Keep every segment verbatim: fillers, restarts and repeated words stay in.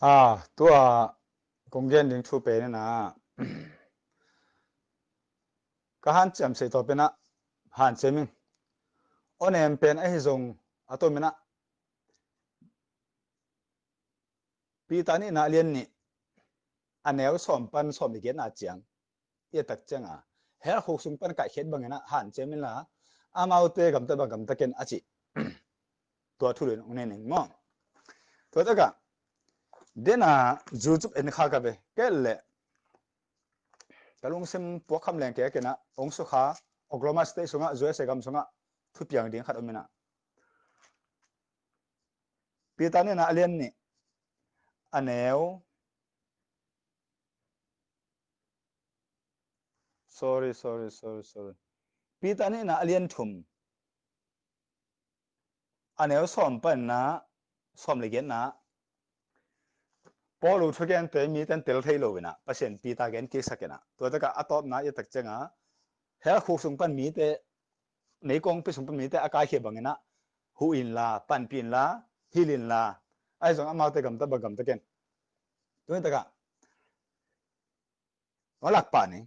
Ah, tua kong gen ding thu pen ina, ka hanciam sei tawh pen ah hanciam ing. Onem pen ahi zong a tom ina, Peter nihna a lian nih, a neu sawm pan sawm le giatna ciang i et tak cianga hell khuk sung pan kaihkhiat bangin ah hanciam inla, amaute gamta bang gamta ken a cih tua thu lun ong nei ning maw? Tua takah dena YouTube en kha ka ve kei leh ka lungsim puak kham leng kei a ken ah ong sukha, Oklahoma State sungah, U S A gam sungah thupiang ding khat om ina, Peter nihna a lian nih, a neu, sorry, sorry, sorry, sorry. Peter nihna a lian thum, a neu sawm pan ina sawm le giatna, Paul' thugente mite in tel thei lo ina Pasian Peter gen kiksak ina, tua takah a tawpna i et tak cianga hell khuk sung pan mite, meikuangpi sung pan mite a kaikhia bangin ah huh inla, panpih inla, hilh inla, ahi zong amaute gamta bang gamta ken. Tua takah hong lak pah ning.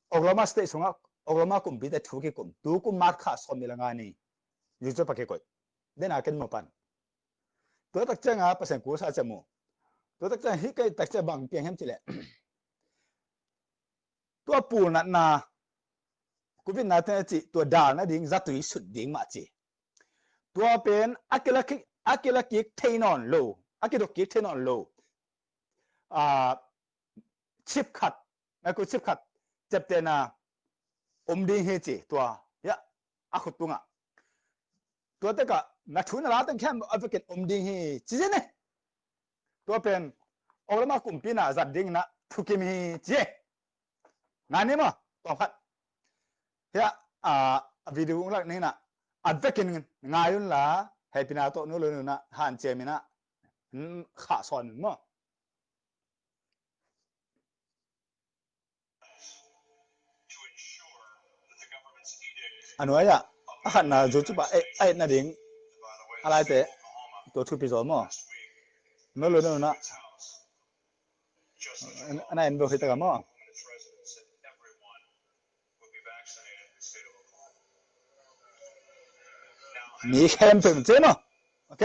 Oklahoma State sungah Oklahoma kumpite thu kikum, tu kum March kha sawm nih le nga ni YouTube ah kikoih. Dena ken maw pan. Tua tak cianga Pasian' kuasa ciam uh. Tua tak cianga hih ka et tak cianga bang piang hiam cih leh, tua pulnatna, covid nineteen a cih tua dal nading zatui sut ding mah ci. Tua pen a kila kik, a kila kik thei nawn lo, a kidok kik thei nawn lo, ah, chip khat, microchip khat ciaptehna om ding hi ci, tua, ya, a khut tungah. Tua takah na thu na la teng khempeuh a vekin om ding hi ci zen e. Tua pen Oklahoma kumpi in ah zat ding ina thukim hi ci e. Ngai ni maw, tawm khat. Hiah, ah, a video ong lak ning ina, a vekin ngai unla, hehpihna tawh nu le nu ina hanciam ina, mm, khahsawn un maw. A nuai-ah a khatna YouTube ah a et nading a laite tua thupi zaw maw? No lo no na. Ana en bo hi taka maw? Mi khempeuh ci maw? Ok?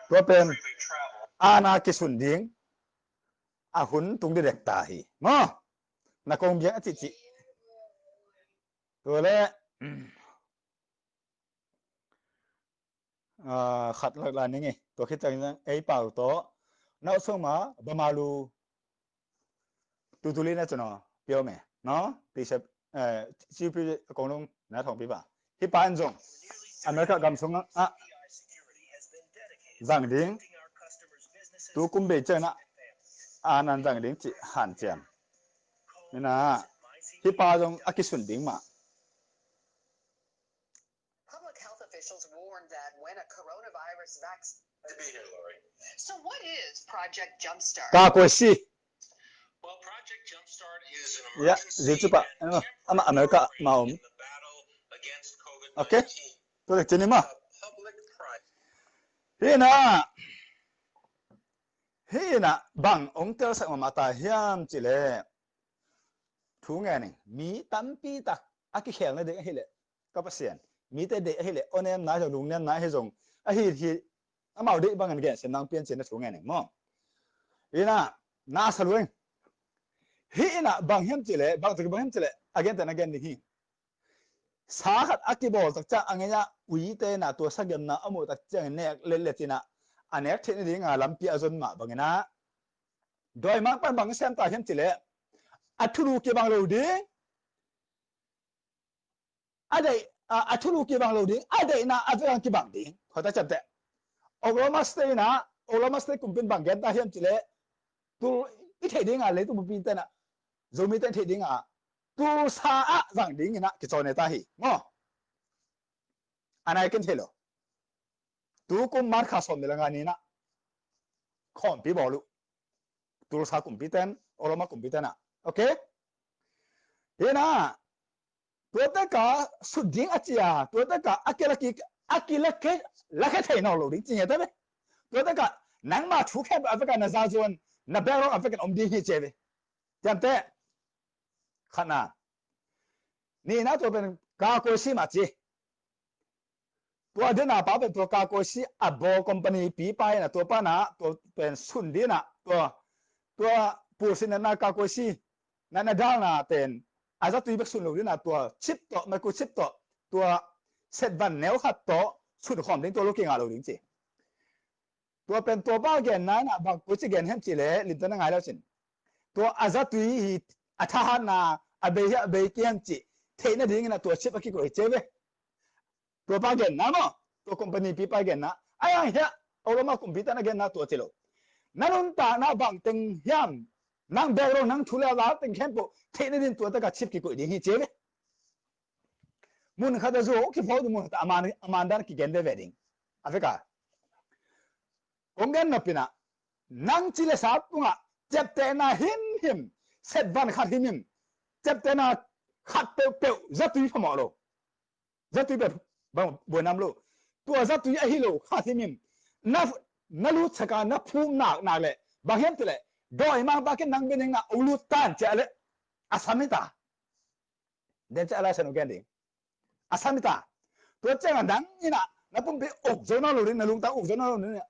Tua pen ana kisun ding a hun tung didek ta hi maw? Na kong biang a cihcih. Tua le, ah, khat lak la ning e. Tua khit ciang ei pau tawh na sung ma bamalu tutuli na cun aw piau me no? Pi sep, eh, ciupi kong lung na thawng pi ba. Hih pa in zong America gam sungah zang ding, tu kum bei ciang ah a nan zang ding cih hanciam. Ina, hih pa zong a kisun ding mah. Public health officials warned that when a coronavirus vaccine... So what is Project Jumpstart? Ka koi si. Well, Project Jumpstart is an... Ya, emergency YouTube ah, and, eh, temporary ama America program ma om in the battle against covid nineteen. Ok. Tua le cini ma. A public pri- Hih ina, hih ina bang ong telsak mahmah ta hiam cih leh, thu ngen ing, mi tampi tak a kikhel nading ahih leh, ka Pasian, mite deih ahih leh, awnemna hi zong, lungnemna hi zong, ahih hi, amau deih bangin gen sem nang pian cin na thu ngen ing maw? Ina, na sa lua ing. Hih ina bang hiam cih leh, bang tuk bang hiam cih leh, a gente na gen ding hi. Sa khat a kibawl tak ciang a ngei ah uite na tua sagiamna a muh tak ciang nek letlet ina a nek theih nadinga lampi a zon mah bangin ah, dawimangpa in bang sem ta hiam cih leh, a thulu kibang lo ding, a deih, a, a thulu kibang lo ding, a deihna a vekang kibang ding. Khuata ciamteh. Oklahoma State ina, Oklahoma State kumpi in bang gen ta hiam cih leh, tul i theih dinga, leitung bupi te na, Zomite i theih dinga, Tulsa ah zang ding ina kicawn e ta hi maw? A nai ken thei lo. Tu kum March kha sawm nih le nga ni ina khawmpi bawl uh. Tulsa kumpi ten, Oklahoma kumpi ten ah. Ok? Ina, tua taka sut ding a ci a, tua taka a kila kik, a kila kik, lakhia thei nawn lo ding ci nge ta ve. Tua takah nangma thu khempeuh a vekah na za zuan, na background a vekah om ding hi ci ve. Ciamteh. Khatna. Nihna tua pen kakoisi mah ci. Tua dena pa pen tua kakoisi a bawl company pipa hi na, tua pana tua pen sun dina tua, tua pulsinna kakoisi na, na dalna ten a zatui bek sun lo dina tua chip tawh, microchip tawh, tua setvan neu khat tawh sun khawm ding, tua lo kingah lo ding ci. Tua pen tua pa genna in ah bang koici gen hiam cih leh limtak na ngai le uh cin. Tua a zatui hi a thahatna a bei hi a bei kei hiam cih theih nadingin ah tua chip a kikoih ci ve. Tua pa genna maw, tua company pipa genna. Ai ang hiah Oklahoma kumpite na genna tua ci lo. Na nuntakna bang teng hiam, nang background, nang thu le la teng khempeuh theih nading tua takah chip kikoih ding hi ci ve. Mun khat a zuau kipho ding, mun khat a man, a man dan kigen veve ding. A veka kong gen nopinah nang ci le sa tungah ciaptehna himhim, setvan khat himhim, ciaptehna khat peuhpeuh zatui phamawh lo. Zatui peuh bang buainam lo. Tua zatui ahi lo khat himhim na, na lutsaka na phum nak nak leh bang hiam tileh dawimangpa ken nang bia dingah ong lut tan ciah leh a sam hi ta. Den ciah a Lai Siangtho gen ding. A sam hi ta. Tua ciangah nang inah na pumpi uk zo nawn lo ding, na lungtang uk zo nawn lo ding.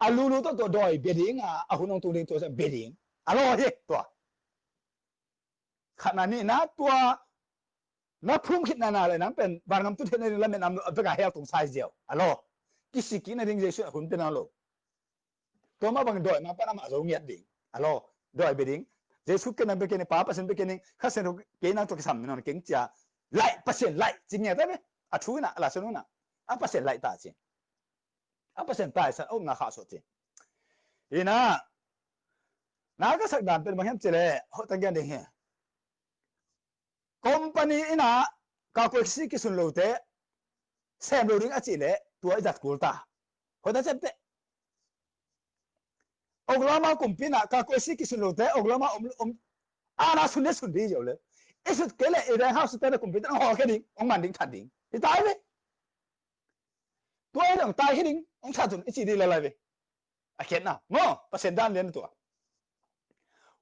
A lulu tawh tua dawi bia ding a, a hun hong tung ding tua ciah bia ding. A law hi tua. Khatna nihna tua na phum khitna na le nang pen vangam tu theihna ding lamet nam lo a veka hell tung sai ziau. A law. Kisik kik nading Jesu a hun pia nawn lo. Tua mah bang dawi mah pan amah zo ngiat ding. A law, dawi bia ding. Jesu ken nang bia ken, Pa Pasian bia ken, Kha Siangtho kei nang tawh kisam mi nawn keng cia. Laih, Pasian laih ci ngiat a ve. A thu inah, a Lai Siangtho inah a Pasian laih ta ci. A Pasian taisan a upna khahsuah ci. Inah na ka sak dan pen bang hiam ci leh, hoih tak gen ding hi. Company inah kakoisi kisun lote sem lo ding a cih leh tua i zat kul ta. Hoih ta ciamteh. Oklahoma kumpi inah kakoisi kisun lote Oklahoma om, om, ana sun le sun ding hi ziau le. I sut kei leh i reng hau sut tena kumpite ong hawlkhia ding, ong man ding, that ding. I tai ve. Tua i dong tai hi ding, ong that un i cih ding lalai ve. A khiatna maw, Pasian dan lian tua.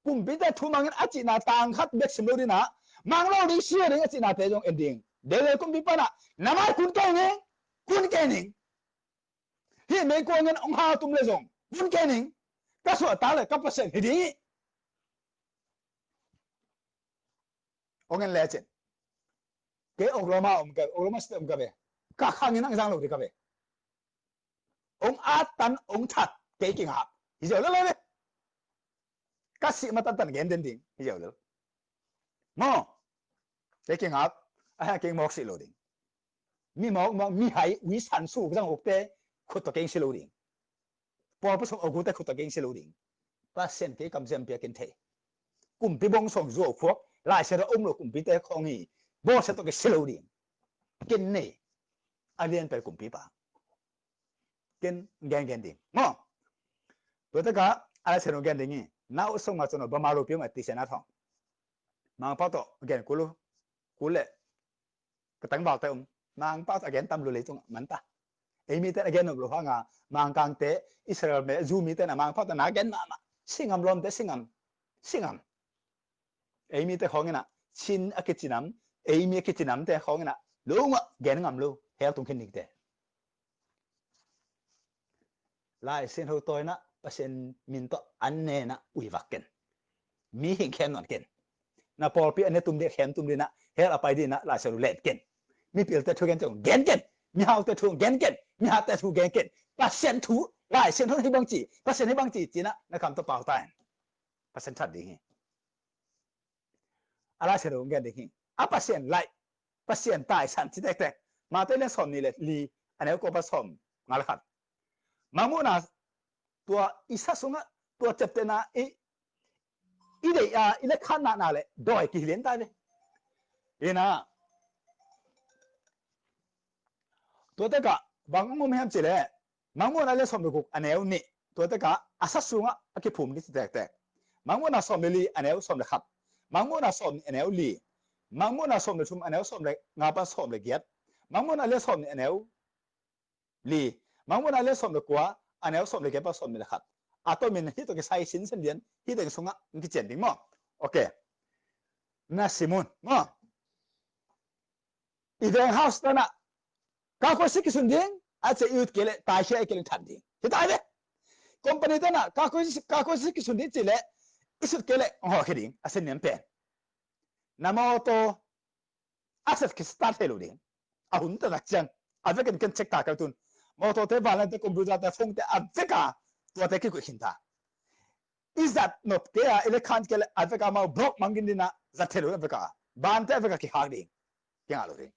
Kumpite thu mangin a cihna tang khat bek sim lo dinah, mang lo ding, sia ding a cihnate zong en ding. Dele kumpi panah na mai kun kei ning, kun kei ning. Hih meikuangin ong hau tum le zong kun kei ning. Ka suahtak le ka Pasian hi ding hi. Ong en lecin. Kei Oklahoma om ka, Oklahoma State om ka ve. Ka khangin ang zang lo ding ka ve. Ong attan, ong that, kei kingap. Hi ziau lel ve. Ka sih ma tantan gen den ding. Hi ziau lel. Maw. Kei kingap. A hia kei mawk sih lo ding. Mi mawk mawk, mi hai, ui san su zang ukte khut tawh kei si lo ding. Paul pasuk a gute khut tawh kei si lo ding. Pasian kei kamsiam pia ken thei. Kumpi bong song zuau khuak Lai Siangtho um lo kumpite khong hi. Bawlsia tawh kei si lo ding. Ken nei. A lian pel kumpipa. Ken gen gen ding. Maw. Tua taka a Lai Siangtho gen ding hi. Na uh song ma cun bama lo piu ma ti sian a thong. Mangpau tawh gen kulu. Kule. Ka tangvalte um. Mangpau tawh a gen tam lu leitungah man ta. Ei mite a gen nop lo hanga Mangkangte, Israel me, Jew mite na Mangpau tawh na gen mahmah. Singam lawmte, singam. Singam. Ei mite khawng inah Chin a kicinam, ei mi a kicinamte khawng inah lo ngah gen ngam lo, hell tung khin dingte. Lai Siangtho tawh inah Pasian min tawh an nenah uivak ken. Mihing khem nawn ken. Na pawlpi a ne tum dih, khem tum dinah, hell a pai dinah Lai Siangtho len ken. Mipilte thu gen teng gen ken. Mihaute thu gen ken. Mihatte thu gen ken. Pasian thu, Lai Siangtho hi bang ci, Pasian hi bang ci cinah na kam tawh pau ta in. Pasian that ding hi. A Lai Siangtho gen ding hi. A Pasian laih, Pasian taisan ci tektek. Mate lian sawm nih le li, a neu kua pan sawm nga le khat. Mangmuhna tua i sa sungah tua ciaptehna i, i deih a i le khan nahna le dawi kihilian ta ve. Ina tua tekah bang ong om hiam ci le Mangmuhna lian sawm le guk a neu nih. Tua tekah a sa sungah a kiphum ding ci tektek. Mangmuhna sawm le li a neu sawm le khat. Mangmuhna sawm nih a neu li. Mangmuhna sawm le thum a neu sawm le nga pan sawm le giat. Mangmuhna lian sawm nih a neu li. Mangmuhna lian sawm le kua a neu sawm le kei pa sawm le khat. A tomin hih tawh kisai sinsen lian hih teng sungah kician ding maw? Okay. Na simun maw? I veng house tanah kakoi si kisun ding a ci, i ut kei leh taikhia, i kei leh that ding hi tai ve. Company tanah kakoi si, kakoi si kisun ding ci leh i sut kei leh hong hawh khia ding a sin niam pen. Na mawtaw a set kista thei lo ding. A hun taktak ciang a vekin ken check ta kei tun. Mawtawte, vanlangte, computer te, phone te a veka tuate kikuih khin ta. I zat nop kei a, i le khan kei le a veka mau block mangin dina zat thei lo a veka. Bante a veka kikhak ding. Kingah lo ding.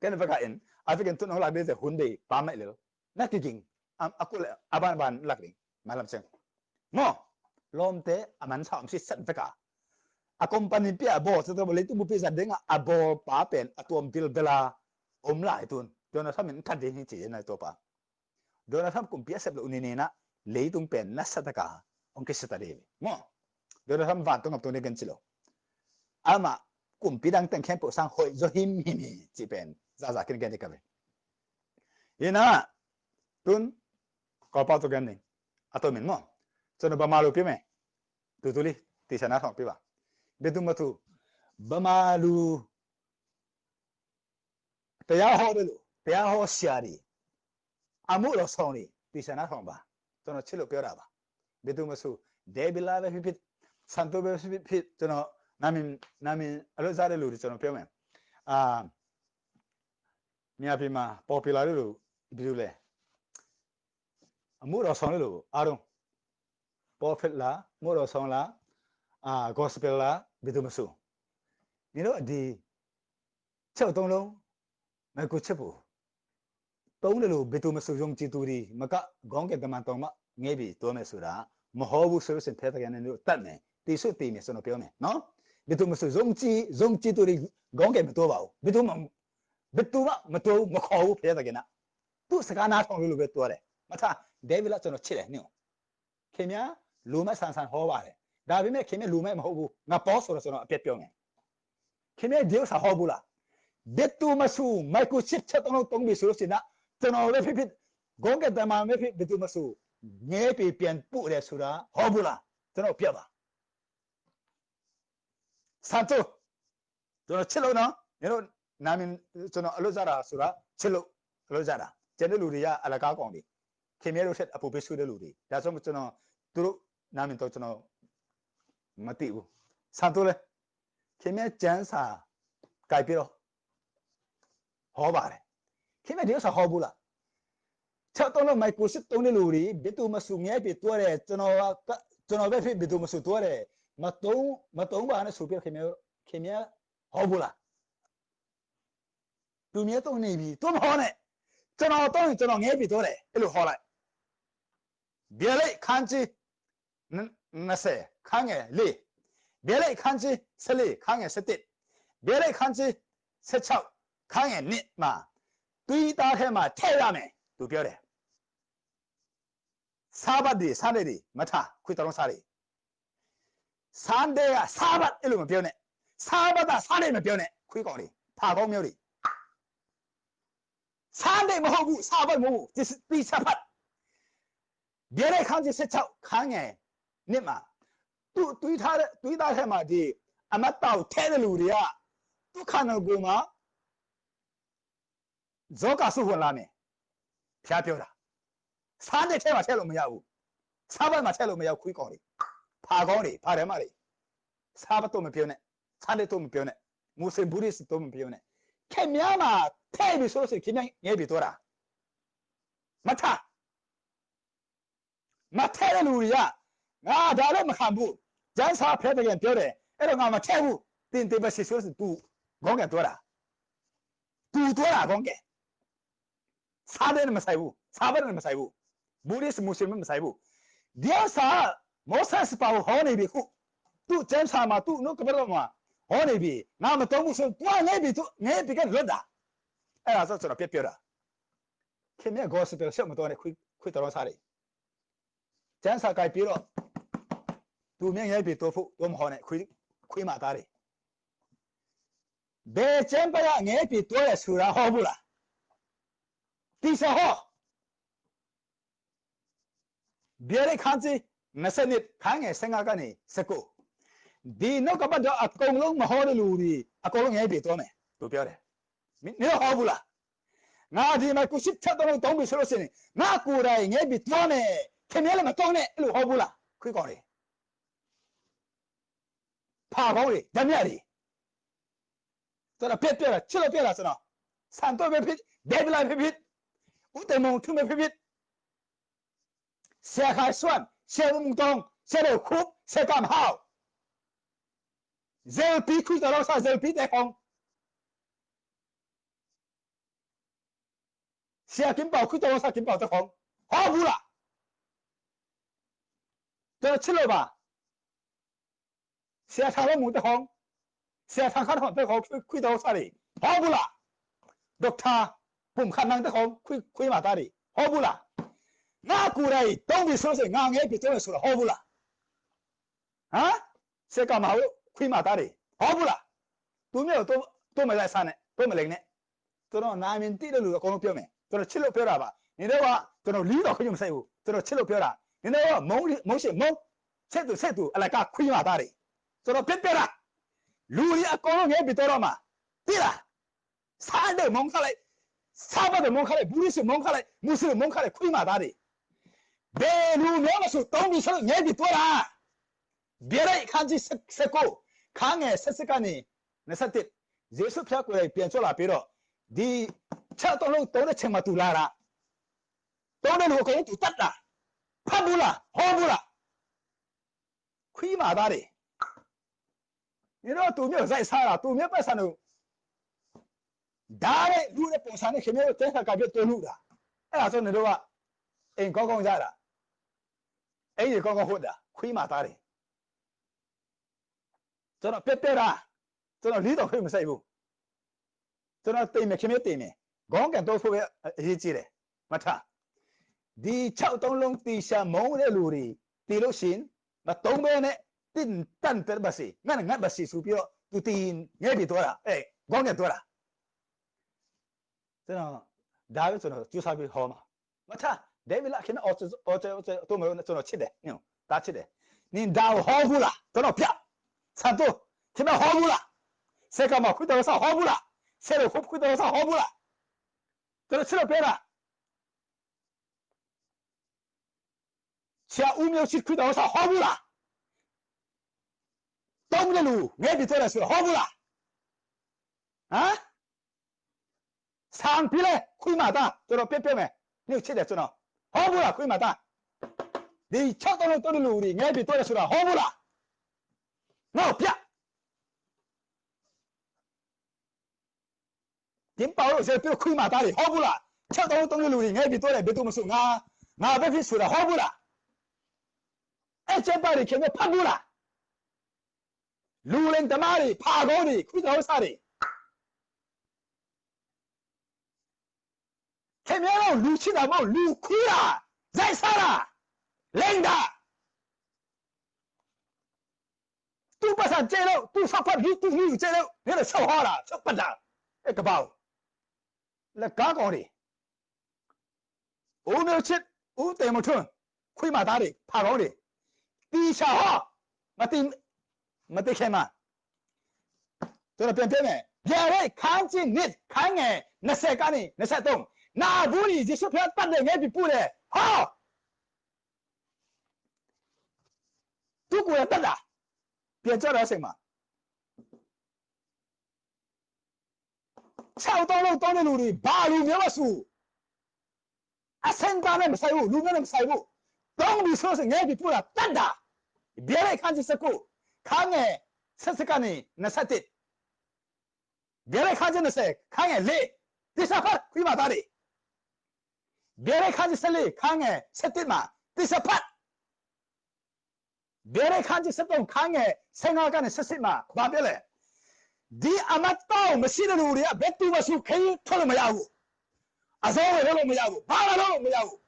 Ken a veka in a vekin tun hong lak ding te hun bei pam naih lel. Na kiging a, a kul a banban lak ding. Malam ceng maw? Lawmte a mansa om sitset veka. A company pi a bawl sitset, leitung bupi zat dingah a bawl pa pen a tuam bilbela om lai tun. Donald Trump in that ding hi ci na tua pa. Donald Trump kumpi a sep loh ni ninah leitung pen nasataka hong kisita ding hi maw? Donald Trump vantung ngap tung ding ken ci lo. Amah kumpi dang teng khempeuh sang hoih zaw himhim hi cih pen zahzah kin gen ding ka ve. Hi na tun Kawlpau tawh gen ding. A tomin maw? Cun a bamalu pi me. Tutuli tisa na thawng pi ba. Biatu matu bamalu. Taya haw de lu, taya haw sia di. A muh lo sawng di, tisa na thawng ba. Cun a cilo pio ra ba. Biatu masu, David la ve phit phit, santu ve phit phit, cun a namin, namin a lo za de lu di cun a pio me. A mia pi ma popular lu bidu le. A muh lo sawng lu arung. Prophet la, muh lo sawng la, a gospel la, biatu masu. Ni lo di cheu tong lo, mai ku chepu. Tong le lu biatu masu zong ci tu di maka gong ke daman tong ma ngebi tua me su da. Mahaw bu su sin phe ta ke ne lu tat me. Ti su ti me su no pio me no. Biatu masu zong ci, zong ci tu di gong ke me tua bau. Biatu ma, biatu ma, ma tua ma khaw bu phe ta ke na. Tu saka na thong lu lu be tua le. Ma tha David la cun a ci le niu. Khemia lumai sansan haw ba le. David me khemia lumai ma haw bu. Nga paw su la cun a piat pio me. Khemia diu sa haw bu la. Biatu masu mai ku chip chat tong tong bi su lo sin na. Cun a ve phit phit. Gong ke daman ve phit biatu masu. Ngepi pian pu de su la haw bu la. Cun a piat ba. Santu. Cun a chilo no. Ni lo namin cun a lo zara sura chilo a lo zara. Cen de lu di ya a la ka kong di. Khemia lo set a pupi su de lu di. Da cun cun a turu namin to cun a mati u. Santu le. Khemia cen sa kai pi lo. Haw ba le. Khemia diu sa haw bu la. Cheu tong lo mai ku sit tong ni lu di biatu masu ngepi tua le cun a ve phit biatu masu tua le. Ma tong, ma tong ba na su pi khemia, khemia haw bu la. Tu mia tong ni bi, tu ma haw ne. Cun a tong, cun a ngepi tua le. E lu haw lai. Bia lei khan ci na se khange li. Bia lei khan ci se li khange se tit. Bia lei khan ci se chau khange nit ma. Tui ta he ma the ya me. Tu pio de. Sabat di, Sunday di, ma tha, khui tarong sa di. Sunday a Sabat ilu ma pio ne. Sabat a Sunday ma pio ne. Khui kong di. Pha kong mio di. Sunday ma ho bu, Sabat ma ho bu. Ti, ti Sabat. Bia lei khan ci se chau khange nit ma. Tu, tui ta, tui ta he ma di. A ma tau the de lu di a. Tu khan gu ma. Zo ka su huan la me. Phia pio da. Sunday the ma the lo ma ya u. Sabat ma the lo ma ya u khui kong di. Pha kong di, pha de ma di. Sabat to ma pio ne. Sunday to ma pio ne. Muslim Buddhist to ma pio ne. Khemia ma the bi so si khemia ngebi to da. Ma tha. Ma the le lu ya. Nga da le ma khan bu. Jan sa phe ta gen pio de. E lo nga ma the bu. Tin te ba si so si tu. Gong ke to da. Tu to da gong ke. Sa de ma sai bu. Sa ba de ma sai bu. Buddhist Muslim ma sai bu. Dia sa Moses pa ho ne bi khu. Tu jan sa ma tu no ka ba ma. Ho ne bi. Nga ma to bu so tu ngebi tu. Ngebi kan lo da. E la so so na pio pio da. Khemia gospel se ma to ne khui, khui tarong sa de. Jan sa kai pi lo. Tu mia ngepi to phu, to ma ho ne khui, khui ma ta di. Be chen pa ya ngepi to le sura ho bu la. Ti sa ho. ဘျဲဒိတ်ခန်းကြီး နှစ်ဆယ့်နှစ် ခန်းငယ် ဆယ့်ငါးကနေ ဆယ့်ကိုး။ ဒီနှုတ်ကပတ်တော် အကုန်လုံး မဟောတဲ့လူတွေ အကုန်လုံး ငရဲပြည်သွားမယ်လို့ ပြောတယ်။ မင်းတို့ ဟောဘူးလား? ငါ ဒီမှာ ကိုယ်ရှစ်ချက်သုံးလုံး သုံးပြီဆိုလို့ရှိရင် ငါကိုယ်တိုင် ငရဲပြည်သွားမယ်။ ခင်ဗျားလည်း မသွားနဲ့လို့ ဟောဘူးလား? ခွေးကောင်တွေ၊ ဖာကောင်တွေ၊ ဓမြတွေ။ ကျွန်တော် ပြတ်ပြတ်တာ၊ ချစ်လို့ ပြောတာဆိုတော့၊ ဆန်တော့ပဲဖြစ်၊ ဒေးဗလာပဲဖြစ်၊ ဦးတင်မောင်ထွန်းပဲဖြစ်ဖြစ်၊ ဆရာခိုင်စွမ်၊ ဆရာမုန်တောင်၊ ဆရာတို့ခုပ်၊ ဆရာကမ်ဟောက်၊ ဇယ်ပီခွေးတော် ဆရာ ဇယ်ပီတဲခေါင်၊ ဆရာကင်ပေါက်ခွေးတော် ဆရာကင်ပေါက်တဲခေါင်၊ ဟောဘူးလား? ကျွန်တော် ချစ်လို့ပါ။ ဆရာထောင်ဝင်းမူတဲခေါင်၊ ဆရာထောင်ခါထောင်တဲခေါင်၊ ခွေး ခွေးတော် ဆရာတွေ၊ ဟောဘူးလား? ဒေါက်တာ ပုံခါနန်းတဲခေါင်၊ ခွေး ခွေးမသားတွေ၊ ဟောဘူးလား? ငါကိုယ်တိုင် သုံးပြီဆိုလို့ရှိရင် ငါ ငရဲပြည်သွားမယ်ဆိုတာ ဟောဘူးလား? ဟမ်၊ ဆရာကမ်ဟောက်တို့ ခွေးမသားတွေ၊ ဟောဘူးလား? သူမျိုးတို့ တို့မလိုက်စားနဲ့၊ တို့မလိမ်နဲ့။ ကျွန်တော် နာမည်တည့်တဲ့လူတွေ အကုန်လုံး ပြောမယ်။ ကျွန်တော် ချစ်လို့ ပြောတာပါ။ နင်တို့က ကျွန်တော် လီတော်ခွင့် မဆိုင်ဘူး။ ကျွန်တော် ချစ်လို့ ပြောတာ။ နင်တို့က မုန်း၊ မုန်းရှင်မုန်း၊ ချစ်သူချစ်သူ၊ အလကား ခွေးမသားတွေ။ ကျွန်တော် ပြတ်ပြတ်တာ။ လူတွေ အကုန်လုံး ငရဲပြည်သွားတော့မှာ။ သိလား? ဆန်းဒေး မုန်းခါလိုက်၊ ဆါဘတ်ဒေး မုန်းခါလိုက်၊ ဘူရစ်ဒေး မုန်းခါလိုက်၊ မွတ်စလင် မုန်းခါလိုက်၊ ခွေးမသားတွေ။ ဘယ်လူမျိုးမဆို သုံးပြီဆိုလို့ ငရဲပြည်သွားတာ။ ဗျာဒိတ်ခန်းကြီး ဆယ့်ကိုး၊ ခန်းငယ် ဆယ့်ဆယ့်ကနေ နှစ်ဆယ့်တစ်။ ယေရှုဘုရားကိုယ်တိုင် ပြန်ကြွလာပြီးတော့ ဒီခြောက်သုံးလုံး သုံးတဲ့အချိန်မှာ သူလာတာ။ သုံးတဲ့လူ အကုန်လုံး သူတတ်တာ။ ဖတ်ဘူးလား? ဟောဘူးလား? ခွေးမသားတွေ။ နင်တို့က သူမျိုးရိုက်စားတာ၊ သူမျိုးပိုက်ဆံတွေ၊ ဒါနဲ့ လုတဲ့ပုံစံနဲ့ ခင်ဗျားတို့ ကျဲခါကပ်ပြီး တိုးလုတာ။ အဲ့ဒါဆို နင်တို့က အိမ်ကောင်းကောင်းရတာ၊ အိမ်တွေကောင်းကောင်း ဟုတ်တာ။ ခွေးမသားတွေ။ ကျွန်တော် ပြတ်ပြတ်တာ။ ကျွန်တော် လီတော်ခွင့် မဆိုင်ဘူး။ ကျွန်တော် တင်မယ်၊ ခင်ဗျား တင်မယ်။ ခေါင်းကိုင်တိုးဖို့ပဲ အရေးကြီးတယ်။ မှတ်ထား။ ဒီခြောက်သုံးလုံး သေချာမုန်းတဲ့လူတွေ သေလို့ရှိရင် မသုံးဘဲနဲ့ တင့်တင့်ပြတ်ပါစေ၊ ငတ်ငတ်ပါစေဆိုပြီးတော့ သူ တင်ငရဲပြည်သွားတာ။ အဲ၊ ခေါင်းကိုင်တိုးတာ။ ကျွန်တော် ဒါပဲ ကျွန်တော် ကြိုးစားပြီး ဟောမှာ။ မှတ်ထား။ ဒဲဗစ်လား၊ ခင်ဗျား အော်၊ အော်၊ အော်၊ ကျွန်တော် ချစ်တယ်။ နင် ဒါချစ်တယ်။ နင် ဒါကို ဟောဘူးလား? ကျွန်တော် ပြ။ ဆန်တိုး၊ ခင်ဗျား ဟောဘူးလား? ဆရာကမ်ဟောက်ခွေးတော် ဟောဘူးလား? ဆရာတို့ခုပ်ခွေးတော် ဟောဘူးလား? ကျွန်တော် ချစ်လို့ ပြောတာ။ ဆရာဦးမျိုးချစ်ခွေးတော် ဟောဘူးလား? သုံးတဲ့လူ ငရဲပြည်သွားတယ်ဆိုတာ ဟောဘူးလား? ဟမ်။ ဆန်ပီလဲ ခွေးမသား။ ကျွန်တော် ပြတ်ပြတ်မယ်။ နင်ချစ်တယ် ကျွန်တော်။ ဟောဘူးလား ခွေးမသား? ဒီခြောက်သုံးလုံး သုံးတဲ့လူတွေ ငရဲပြည်သွားတယ်ဆိုတာ ဟောဘူးလား? ငါ့ကို ပြ။ တင်ပေါက်တို့ ဇယ်ပီခွေးမသားတွေ ဟောဘူးလား? ခြောက်သုံးလုံး သုံးတဲ့လူတွေ ငရဲပြည်သွားတယ်၊ ဘယ်သူမဆို ငါ၊ ငါပဲဖြစ်ဆိုတာ ဟောဘူးလား? အဲ့ကျမ်းပိုဒ်တွေ ခင်ဗျား ဖတ်ဘူးလား? လူလိမ်သမားတွေ၊ ဖာကောင်တွေ၊ ခွေးသီးဝတ်ဆင်တွေ။ ခင်ဗျားတို့ လူချစ်တာမဟုတ်၊ လူခွေးတာ၊ ရိုက်စားတာ၊ လိမ်တာ။ သူ့ပိုက်ဆံကြိုက်လို့၊ သူ့ Facebook လူသူလူကြိုက်လို့၊ မင်းတို့ ဆုတ်ဟောတာ၊ ဆုတ်ပတ်တာ။ အဲ၊ ကပ္ပာကို၊ လက်ကားကောင်တွေ။ ဦးမျိုးချစ်၊ ဦးတင်မောင်ထွန်း၊ ခွေးမသားတွေ၊ ဖာကောင်တွေ။ သေချာဟော၊ မသေ၊ မသေခင်မှာ။ ကျွန်တော် ပြန်ပြောမယ်။ ဗျာဒိတ်ခန်းကြီးနှစ်၊ ခန်းငယ် နှစ်ဆယ်ကနေ နှစ်ဆယ့်သုံး။ နဘူးလီ၊ ယေရှုဘုရား သတ်တယ်၊ ငရဲပြည်ပို့တယ်၊ ဟော။ သူကိုယ်တိုင် သတ်တာ။ ပြန်ကြွလာတဲ့အချိန်မှာ ခြောက်သုံးလုံး သုံးတဲ့လူတွေ၊ ဘာလူမျိုးမဆို၊ အဆင့်အတန်းနဲ့ မဆိုင်ဘူး၊ လူမျိုးနဲ့ မဆိုင်ဘူး။ သုံးပြီဆိုလို့ရှိရင် ငရဲပြည်ပို့တာ၊ သတ်တာ။ ဗျာဒိတ်ခန်းကြီး ဆယ့်ကိုး၊ ခန်းငယ် ဆယ့်ဆယ့်ကနေ နှစ်ဆယ့်တစ်။ ဗျာဒိတ်ခန်းကြီး နှစ်ဆယ်၊ ခန်းငယ် လေး၊ သေချာဖတ်၊ ခွေးမသားတွေ။ ဗျာဒိတ်ခန်းကြီး ဆယ့်လေး၊ ခန်းငယ် ဆယ့်တစ်မှာ သေချာဖတ်။ ဗျာဒိတ်ခန်းကြီး ဆယ့်သုံး၊ ခန်းငယ် ဆယ့်ငါးကနေ ဆယ့်ရှစ်မှာ ဘာပြောလဲ။ ဒီအမတ်တအောင် မရှိတဲ့လူတွေက ဘယ်သူမှ သူ့ခရီးထွက်လို့ မရဘူး။ အစောဝင်လုပ်လို့ မရဘူး။ ဘာမှ လုပ်လို့ မရဘူး။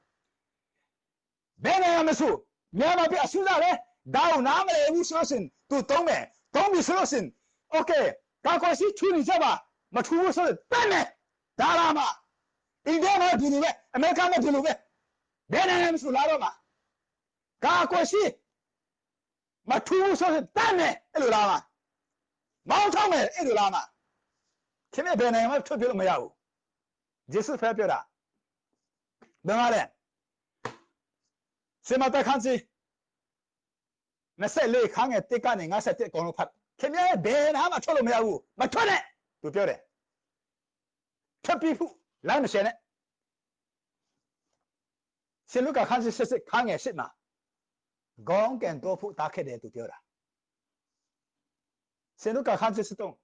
ဘယ်နိုင်ငံမဆို၊ မြန်မာပြည်အစိုးရလည်း ဒါကို နားမလည်ဘူးဆိုလို့ရှိရင် သူသုံးမယ်။ သုံးပြီဆိုလို့ရှိရင် okay၊ ကာကွယ်ဆေးထိုးနေကြပါ။ မထိုးဘူးဆိုရင် သတ်မယ်။ ဒါလာမှာ။ အိန္ဒိယမှာ ဒီလိုပဲ၊ အမေရိကမှာ ဒီလိုပဲ။ ဘယ်နိုင်ငံမဆို လာတော့မှာ။ ကာကွယ်ရှိ၊ မထူးဘူးဆိုရင် တတ်မယ်၊ အဲ့လိုလားမ။ မောင်းထုတ်မယ်၊ အဲ့လိုလားမ။ ခင်ဗျား ဘယ်နိုင်ငံမှ ထွက်ပြေးလို့မရဘူး။ ယေရှုဖဲပြောတာ။ ဘယ်မှာလဲ။ ရှင်မဿဲခန်းကြီး နှစ်ဆယ့်လေး ခန်းငယ်တစ်ကနေ ငါးဆယ့်တစ် အကုန်လုံးဖတ်။ ခင်ဗျား ဘယ်နားမှ ထွက်လို့မရဘူး။ မထွက်နဲ့။ သူပြောတယ်။ ထွက်ပြေးဖို့ လမ်းမရှယ်နဲ့။ ရှင်လုကာခန်းကြီး ဆယ့်ရှစ် ခန်းငယ်ရှစ်မှာ ခေါင်းကင်တောဖို့ တားခဲ့တယ် သူပြောတာ။ ရှင်လုကာခန်းကြီး ဆယ့်သုံး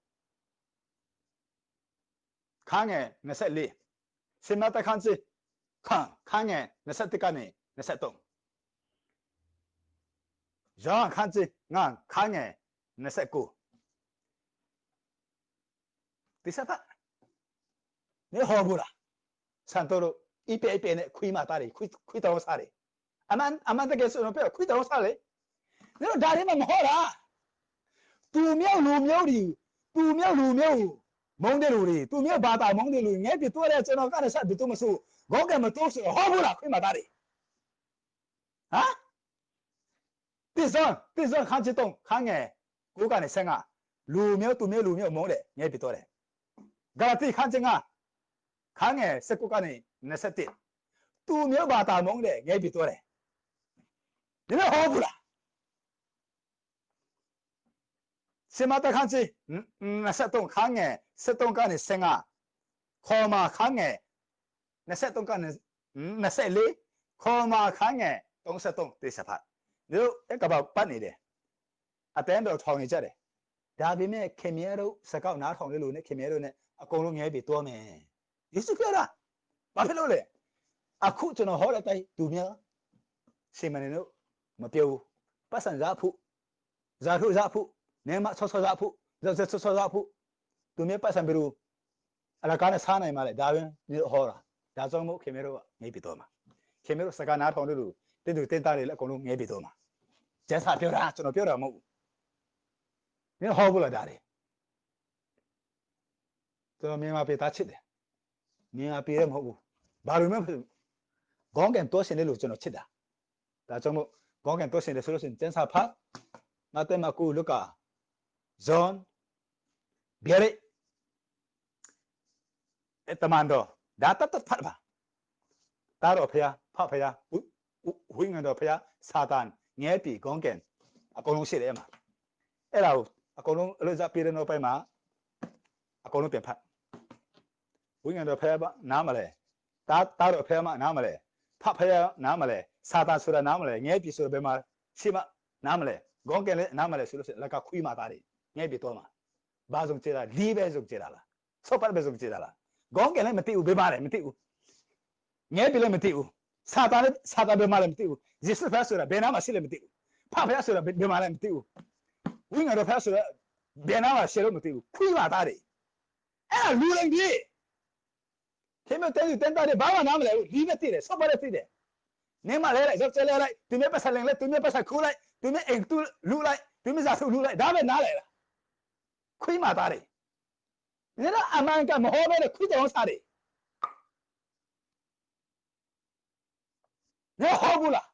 ခန်းငယ် နှစ်ဆယ့်လေး၊ ရှင်မဿဲခန်းကြီး ခုနစ် ခန်းငယ် နှစ်ဆယ့်တစ်ကနေ နှစ်ဆယ့်သုံး၊ ယောဟန်ခန်းကြီး ငါး ခန်းငယ် နှစ်ဆယ့်ကိုး။ ဒီစဖတ်။ နင်ဟောဘူးလား။ ဆန်တိုးတို့ အီးပဲအီးပဲနဲ့ ခွေးမသားတွေ၊ ခွေး၊ ခွေးတောင်စားတွေ။ အမှန်၊ အမှန်တကယ် ကျွန်တော်ပြောတာ ခွေးတောင်စားလေ။ နင်တို့ ဒါတွေမှ မဟောတာ။ သူမျိုးလူမျိုးတွေ၊ သူမျိုးလူမျိုးမုန်းတဲ့လူတွေ၊ သူမျိုးဘာသာမုန်းတဲ့လူတွေ ငရဲပြည်သွားတဲ့ ကျွန်တော်ကနေ ဆက်ပြီးတော့မဆို၊ ခေါင်းကင်မတိုးဆို ဟောဘူးလား ခွေးမသားတွေ။ ဟမ်။ တစ်ယောဟန်၊ တစ်ယောဟန်ခန်းကြီးသုံး ခန်းငယ်ကိုးကနေ ဆယ့်ငါး၊ လူမျိုး၊ သူမျိုးလူမျိုးမုန်းတဲ့ ငရဲပြည်သွားတယ်။ ဂလာတိခန်းကြီးငါး ခန်းငယ် ဆယ့်ကိုးကနေ နှစ်ဆယ့်တစ်၊ သူမျိုးဘာသာမုန်းတဲ့ ငရဲပြည်သွားတယ်။ နင်တို့ ဟောဘူးလား။ ရှင်မဿဲခန်းကြီး နှစ်ဆယ့်သုံး ခန်းငယ် ဆယ့်သုံးကနေ ဆယ့်ငါး၊ ခုနစ် ခန်းငယ် နှစ်ဆယ့်သုံးကနေ နှစ်ဆယ့်လေး၊ ခုနစ် ခန်းငယ် သုံးဆယ့်သုံး၊ ဒီစဖတ်။ နင်တို့ အဲကဘာပတ်နေတယ်။ အသင်းတော်ထောင်နေကြတယ်။ ဒါပေမဲ့ ခင်ဗျားတို့ စကားနားထောင်တဲ့လူနဲ့ ခင်ဗျားတို့နဲ့ အကုန်လုံး ငရဲပြည်သွားမယ်။ ယေရှုပြောတာ။ ဘာဖြစ်လို့လဲ။ အခု ကျွန်တော်ဟောတဲ့အတိုင်း သူများ ရှင်မနေတို့ မပြောဘူး။ ပတ်စံရဖို့၊ ရာထူးရဖို့၊ နေမဆော့ဆော့ရဖို့၊ ရာဇဝင်ဆော့ဆော့ရဖို့၊ သူများပတ်စံ ဘယ်လို အလကားနဲ့ စားနိုင်မှာလဲ။ ဒါပဲ နင်တို့ဟောတာ။ ဒါကြောင့်မို့ ခင်ဗျားတို့က ငရဲပြည်သွားမှာ။ ခင်ဗျားတို့ စကားနားထောင်တဲ့လူ၊ တဲ့သူ၊ တဲ့သားတွေလည်း အကုန်လုံး ငရဲပြည်သွားမှာ။ ကျမ်းစာပြောတာ၊ ကျွန်တော်ပြောတာ မဟုတ်ဘူး။ နင်တို့ ဟောဘူးလား ဒါတွေ။ ကျွန်တော် မြန်မာပြည်သားချစ်တယ်။ မြန်မာပြည်လည်း မဟုတ်ဘူး။ ဘာလို့လဲဆို ခေါင်းကင်သွားချင်တဲ့လူ ကျွန်တော်ချစ်တာ။ ဒါကြောင့်မို့ ခေါင်းကင်သွားချင်တယ်ဆိုလို့ရှိရင် ကျမ်းစာဖတ်။ မဿဲ၊ မာကူ၊ လူကာ၊ ယောဟန်၊ ဗျာဒိတ်၊ အဲ၊ တမန်တော်၊ ဒါတတ်တတ်ဖတ်ပါ။ သားတော်ဘုရား၊ ဖဖဘုရား၊ ဝိ၊ ဝိ၊ ဝိညာဉ်တော်ဘုရား၊ စာတန်၊ ငရဲပြည်၊ ခေါင်းကင်၊ အကုန်လုံးရှိတယ် အဲ့မှာ။ အဲ့ဒါကို အကုန်လုံး အလုပ်ကြပြီးတဲ့နောက်ပိုင်းမှာ အကုန်လုံးပြန်ဖတ်။ ဝိညာဉ်တော်ဘုရားမှ နားမလည်။ သား၊ သားတော်ဘုရားမှ နားမလည်။ ဖဖဘုရား နားမလည်။ စာတန်ဆိုတာ နားမလည်။ ငရဲပြည်ဆိုတာ ဘယ်မှာရှိမှ နားမလည်။ ခေါင်းကင်လည်း နားမလည်ဆိုလို့ရှိရင် လက်က ခွေးမသားတွေ၊ ငရဲပြည်သွားမှာ။ ဘာယုံကြည်တာလဲ။ လေးပဲ ယုံကြည်တာလား။ ဆူပါပဲ ယုံကြည်တာလား။ ခေါင်းကင်လည်း မသိဘူး။ ဘယ်မှာလဲ မသိဘူး။ ငရဲပြည်လည်း မသိဘူး။ စာတန်လည်း၊ စာတန် ဘယ်မှာလဲ မသိဘူး။ ယေရှုဘုရားဆိုတာ ဘယ်နားမှာရှိလဲ မသိဘူး။ ဖဖဘုရားဆိုတာ ဘယ်၊ ဘယ်မှာလဲ မသိဘူး။ ဝိညာဉ်တော်ဘုရားဆိုတာ ဘယ်နားမှာရှိလို့ မသိဘူး။ ခွေးမသားတွေ။ အဲ့ဒါ လူလိမ်တွေ။ ခင်ဗျားတို့ သင်သူသင်သားတွေ ဘာမှနားမလည်ဘူး။ လေးပဲသိတယ်။ ဆူပါပဲသိတယ်။ နေမလဲလိုက်၊ ယောက်ျားလဲလိုက်၊ သူများပိုက်ဆံလိမ်လိုက်၊ သူများပိုက်ဆံခိုးလိုက်၊ သူများအိမ်တူးလူလိုက်၊ သူများရာထူးလူလိုက်၊ ဒါပဲနားလည်တာ။ ခွေးမသားတွေ။ နင်တို့ အမှန်အကန်မဟောဘဲနဲ့ ခွေးတောင်စားတွေ။ နင်တို့ ဟောဘူးလား။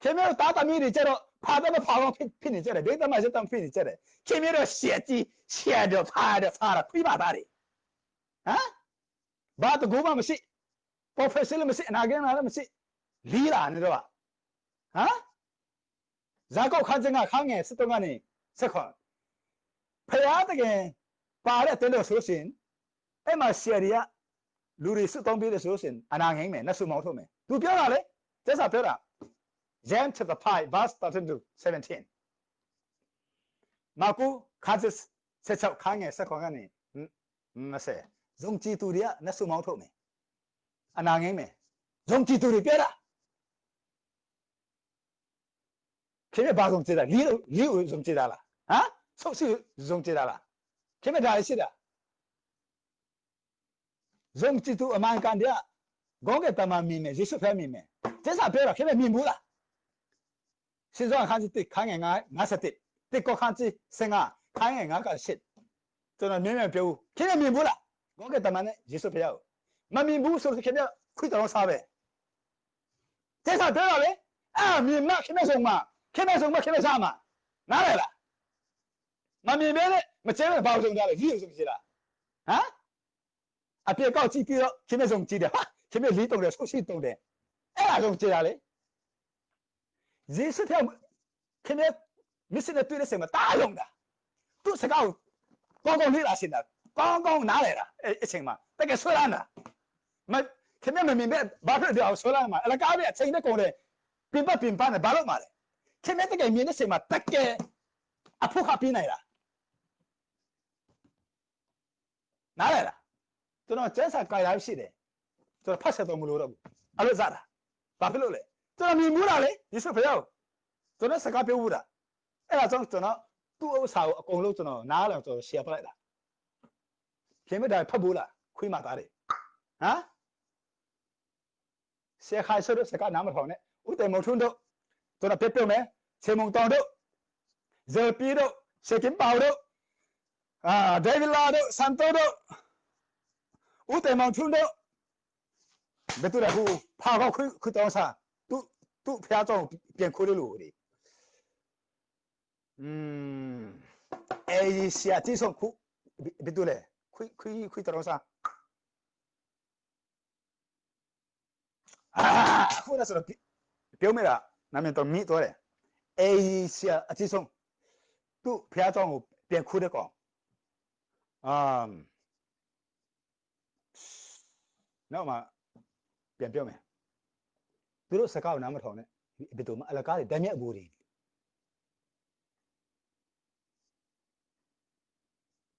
ခင်ဗျားတို့ သားသမီးတွေကျတော့ ဖာတတ်မဖာကောင်း ဖြစ်၊ ဖြစ်နေကြတယ်။ ဒိတ်တတ်မယိတ်တတ် ဖြစ်နေကြတယ်။ ခင်ဗျားတို့ ဆရာကြီး၊ ဆရာတော်၊ ဖာတော်၊ ဖာတော်၊ ခွေးမသားတွေ။ ဟမ်။ ဘာတကူမှမရှိ။ Professor လည်းမရှိ၊ အနာဂတ်လည်းမရှိ။ လေးလား နင်တို့က။ ဟမ်။ ယာကုပ်ခန်းကြီးငါး ခန်းငယ် ဆယ့်သုံးကနေ ဆယ့်ခုနစ်။ ဘုရားသခင်ပါတဲ့ အသင်းတော်ဆိုလို့ရှိရင်၊ အဲ့မှာ ဆရာတွေက လူတွေ ဆုတောင်းပေးတယ်ဆိုလို့ရှိရင် အနာငြိမ်းမယ်၊ နတ်ဆုမောင်းထုတ်မယ်။ သူပြောတာလေ။ ကျမ်းစာပြောတာ။ James chapter five, verse thirteen to seventeen. မာကူခန်းကြီး ဆယ့်ခြောက် ခန်းငယ် ဆယ့်ခုနစ်ကနေ နှစ်ဆယ်။ ယုံကြည်သူတွေက နတ်ဆုမောင်းထုတ်မယ်။ အနာငြိမ်းမယ်။ ယုံကြည်သူတွေ ပြောတာ။ ခင်ဗျား ဘာယုံကြည်တာ။ လေး၊ လေးကို ယုံကြည်တာလား။ ဟမ်။ ဆုပ်ရှိယုံကြည်တာလား။ ခင်ဗျား ဒါတွေရှိတာ။ ယုံကြည်သူ အမှန်အကန်တွေက ခေါင်းကင်တမန် မြင်မယ်။ ယေရှုဘုရား မြင်မယ်။ ကျမ်းစာပြောတာ ခင်ဗျား မြင်ဘူးလား။ ရှင်ယောဟန်ခန်းကြီးတစ် ခန်းငယ်ငါး၊ ငါးဆယ့်တစ်၊ တစ်ကောရိန္သု ဆယ့်ငါး ခန်းငယ်ငါးကနေ ရှစ်။ ကျွန်တော် မြင်မြင်ပြောဘူး။ ခင်ဗျား မြင်ဘူးလား။ ခေါင်းကင်တမန်နဲ့ ယေရှုဘုရားကို မမြင်ဘူးဆိုလို့ ခင်ဗျား ခွေးတောင်စားပဲ။ ကျမ်းစာပြောတာလေ။ အဲ့ဒါမြင်မှခင်ဗျားစုံမှာခင်ဗျားစုံမှာခင်ဗျားစားမှာနားလည်လားမမြင်ဘဲနဲ့မကျဲဘဲနဲ့ဘာလို့စုံကြလဲလီကိုစုံကြလားဟမ်အပြစ်ကောက်ကြည့်ပြီးတော့ခင်ဗျားစုံကြည့်တယ်ဟာခင်ဗျားလီတုံတယ်ဆုပ်ရှိတုံတယ်အဲ့ဒါစုံကြတာလေယေရှုထဲခင်ဗျားမျက်စိနဲ့တွေ့တဲ့စိတ်မှာတားယုံတာသူ့စကားကိုကောင်းကောင်းလေ့လာချင်တာကောင်းကောင်းနားလည်တာအဲ့အချိန်မှာတကယ်ဆွဲလန်းတာမခင်ဗျားမမြင်ဘဲဘာဖြစ်လို့ဒီအောင်ဆွဲလန်းမှာအလကားပဲအချိန်နဲ့ကုန်တယ်ပြင်ပတ်ပြင်ပန်းနဲ့ဘာလို့မှလဲခင်ဗျားတကယ်မြင်တဲ့စိတ်မှာတကယ်အဖို့ခပေးနိုင်တာနားလည်လားကျွန်တော်ကျန်းစာကြိုက်တာရှိတယ်ကျွန်တော်ဖတ်ဆက်တော်မူလို့တော့ဘူးအဲ့လိုစားတာဘာဖြစ်လို့လဲကျွန်တော်မြင်မှုတာလေယေရှုဖခင်ကိုကျွန်တော်စကားပြောမှုတာအဲ့ဒါကြောင့်ကျွန်တော်သူ့ဥစ္စာကိုအကုန်လုံးကျွန်တော်နားလည်ကျွန်တော် share ပလိုက်တာခင်ဗျားဒါဖတ်ဘူးလားခွေးမသားတွေဟမ်ဆရာခိုင်ဆရာတို့စကားနားမထောင်နဲ့ဦးတင်မောင်ထွန်းတို့ကျွန်တော်ပြပြမယ်ဆင်မုံတောင်တို့ဇေပီတို့ရှေကင်းပေါတို့အာဒေးဗစ်လာတို့စန်တိုတို့ဦးတင်မောင်ထွန်းတို့ဘယ်သူလဲဟိုဖာခေါ်ခွေးခွေးတောင်စားသူသူဖျားတော့ပြန်ခွေးလို့လေอืมเอเชียที่ส่งคุบิตุเลยคุยคุยคุยตรงซะ အခုလည်းဆိုတော့ပြောမိတာနာမည်တော့မိသွားတယ်အေးဆရာအကြီးဆုံးသူ့ဖျားကြောင်းကိုပြန်ခူးတဲ့ကောင်အာနောက်မှပြန်ပြောမယ်သူတို့စကားကိုနားမထောင်နဲ့ဘယ်သူမှအလကားတွေဓာတ်မျက်အပူတွေ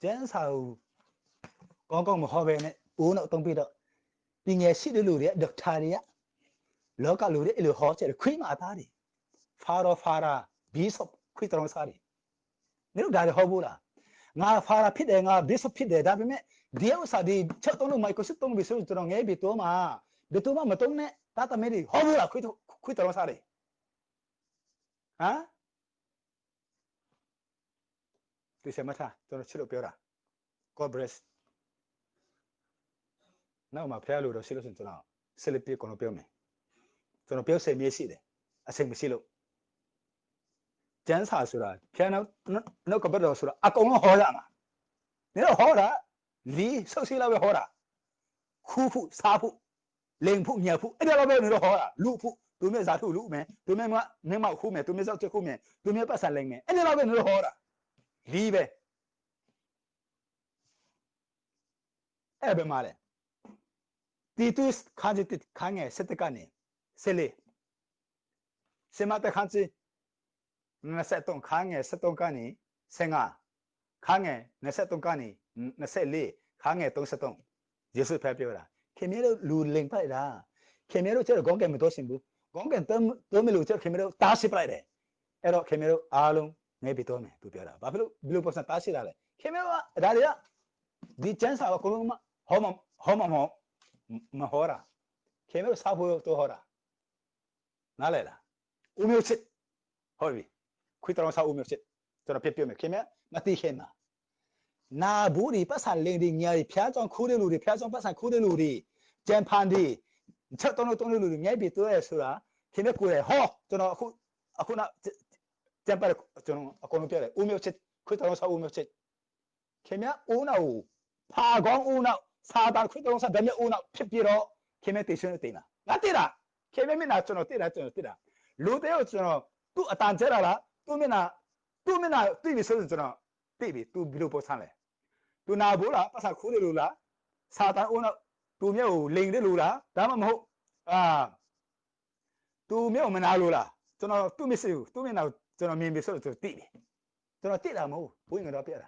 ကျမ်းစာကိုကောင်းကောင်းမဟောဘဲနဲ့ဦးနှောက်သုံးပြီးတော့ပညာရှိတဲ့လူတွေကဒေါက်တာတွေကလောကလူတွေအဲ့လိုဟောချက်တွေခွေးမသားတွေဖာရောဖာရာဘီရှပ်ခွေးတရုံးစားတွေနင်တို့ဒါတွေဟောဖို့လားငါဖာရာဖြစ်တယ်ငါဘီရှပ်ဖြစ်တယ်ဒါပေမဲ့ဒီဥစ္စာဒီချက်သုံးလို့မိုက်ကိုစစ်သုံးပြီးဆိုကျွန်တော်ငဲပြီးတော့မှဘယ်သူမှမသုံးနဲ့ဒါတမဲတွေဟောဖို့လားခွေးခွေးတရုံးစားတွေဟမ် သူဆရာမထားကျွန်တော်ချစ်လို့ပြောတာ God bless နောက်မှာဖះလို့တော့ရှိလို့ဆိုရင်ကျွန်တော်ဆက်လက်ပြီးကျွန်တော်ပြောမယ်ကျွန်တော်ပြောဆယ်မိနစ်ရှိတယ်အချိန်မရှိလို့ကျမ်းစာဆိုတာဖះနောက်နောက်ကပတ်တော်ဆိုတာအကုန်လုံးဟောရမှာနင်တို့ဟောတာလီဆုပ်စီလောက်ပဲဟောတာခူးဖို့စားဖို့လိမ်ဖို့ညံ့ဖို့အဲ့ဒါတော့ပဲနင်တို့ဟောတာလူဖို့သူမျိုးဇာတ်ထုတ်လူမယ်သူမျိုးမျက်မှောက်ခူးမယ်သူမျိုးစောက်ချက်ခူးမယ်သူမျိုးပတ်စံလိမ်မယ်အဲ့ဒါတော့ပဲနင်တို့ဟောတာလီပဲအဲ့ဘယ်မှာလဲတီတုစ်ခန်းကြီးတစ်ခန်းငယ်ဆယ့်တစ်ကနေဆယ့်လေးဆယ်မတစ်ခန်းကြီးနှစ်ဆယ့်သုံးခန်းငယ်ဆယ့်သုံးကနေဆယ့်ငါးခန်းငယ်နှစ်ဆယ့်သုံးကနေနှစ်ဆယ့်လေးခန်းငယ်သုံးဆယ့်သုံးယေရှုဖဲပြောတာခင်ဗျားတို့လူလိမ်ပိုက်တာခင်ဗျားတို့ကျတော့ခေါင်းကင်မသွားချင်ဘူးခေါင်းကင်သွားမလို့ကျတော့ခင်ဗျားတို့တားဆီးပလိုက်တယ်အဲ့တော့ခင်ဗျားတို့အားလုံးငဲပြီးတော့မယ်သူပြောတာဘာဖြစ်လို့ဘယ်လိုပုံစံတားဆီးတာလဲခင်ဗျားတို့ကဒါတွေကဒီကျမ်းစာကိုအကုန်လုံးမဟောမဟောမမဟောမဟောတာခင်ဗျားတို့စားဖို့တော့ဟောတာနားလည်လားဦးမျိုးချစ်ဟုတ်ပြီခွေးတရုံးစားဦးမျိုးချစ်ကျွန်တော်ပြပြမယ်ခင်ဗျာမသိခင်မှာနာဘူးတွေပတ်စံလိမ်တွေညာတွေဖျားကြောင်ခူးတဲ့လူတွေဖျားကြောင်ပတ်စံခူးတဲ့လူတွေကျန်ဖန်တွေချက်တုံးလို့တုံးတဲ့လူတွေငဲပြီးတော့ရဆိုတာခင်ဗျာကိုယ်တိုင်ဟောကျွန်တော်အခုအခုနကျန်ပတ်ကျွန်တော်အကုန်လုံးပြတယ်ဦးမျိုးချစ်ခွေးတရုံးစားဦးမျိုးချစ်ခင်ဗျာဦးနောက်ဖာခေါင်းဦးနောက်စာတန်ခွေးတရုံးစားဗမျက်ဦးနောက်ဖြစ်ပြီးတော့ခင်ဗျာတေဆွေးနွေးတင်တာငါတည်တာခင်ဗျာမျက်နှာကျွန်တော်တည်တာကျွန်တော်တည်တာလူတယောက်ကျွန်တော်သူ့အတန်ကျဲတာလားသူ့မျက်နှာသူ့မျက်နှာသိပြီဆိုရင်ကျွန်တော်သိပြီသူဘယ်လိုပုံစံလဲသူနာဘူးလားပတ်စံခူးတယ်လို့လားစာတန်ဦးနောက်သူမျက်ကိုလိမ်တယ်လို့လားဒါမှမဟုတ်အာသူမျက်ကိုမနာလို့လားကျွန်တော်သူ့မျက်စိကိုသူ့မျက်နှာကိုကျွန်တော်မြင်ပြီဆိုတော့ကျွန်တော်သိပြီကျွန်တော်သိတာမဟုတ်ဘူးဘုန်းကြီးကတော့ပြတာ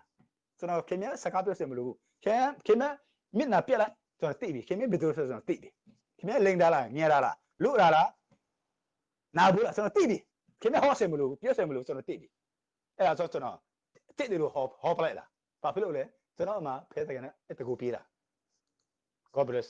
ကျွန်တော်ခင်ဗျားစကားပြောစင်မလို့ဘူးခင်ခင်ဗျားမျက်နှာပြလိုက်ကျွန်တော်သိပြီခင်ဗျားဘယ်သူလဲဆိုကျွန်တော်သိပြီခင်ဗျားလိမ်တာလားညံ့တာလားလို့တာလားနာဘူးလားကျွန်တော်သိပြီခင်ဗျားဟောစင်မလို့ဘူးပြောစင်မလို့ကျွန်တော်သိပြီအဲ့ဒါဆိုကျွန်တော်သိတယ်လို့ဟောဟောပလိုက်တာဘာဖြစ်လို့လဲကျွန်တော်အမှဖဲတကယ်နဲ့အတကူပြေးတာ God bless